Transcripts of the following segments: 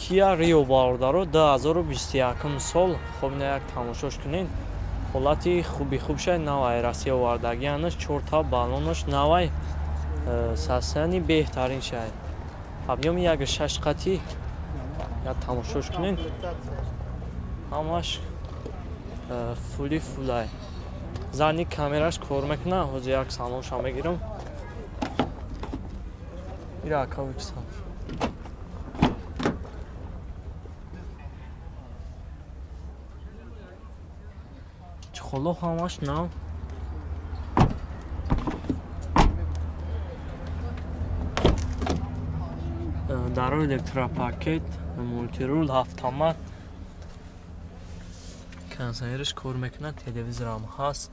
Kia Rio бародаро 2021 сол. Хоб ина як тамошош кунед. Ҳолати хуби хубшай, навай Россия овардагианаш, чорта баллонаш навай, состояние беҳтарин шай. Объёми 1,6 қати як тамошош кунед. Ҳамаш фули фулай. Задний камераш кор мекунад. Ҳозир як салонша мегирам. Ира акавиксан. Чехоло ҳамаш нав. Даро электропакет, мультирул, автомат. Кондиционераш кор мекунад, телевизорам ҳаст.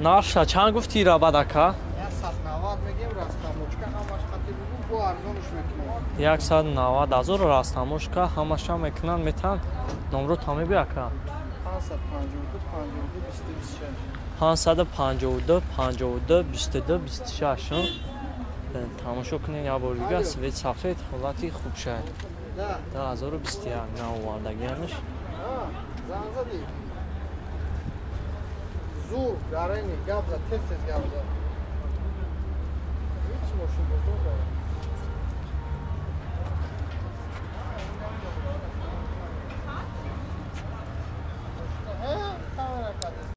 Нарша чанд гуфти рабад ака? 190 мегем, растамочка ҳамаш хати бугу, бо арзонш мекунем. 190 ҳазор растамочка ҳамаша мекунанд, метан. Номро та мебӣ ака? 552 52 26. 552 52 22 26. Тамошо кунед як бор дига, свет сафед, ҳолати хуб шай. 2021 навовардагианаш. Занг задӣ? Зур, гарани, гап зад, тез тез гап зад. Ҳеҷ мошин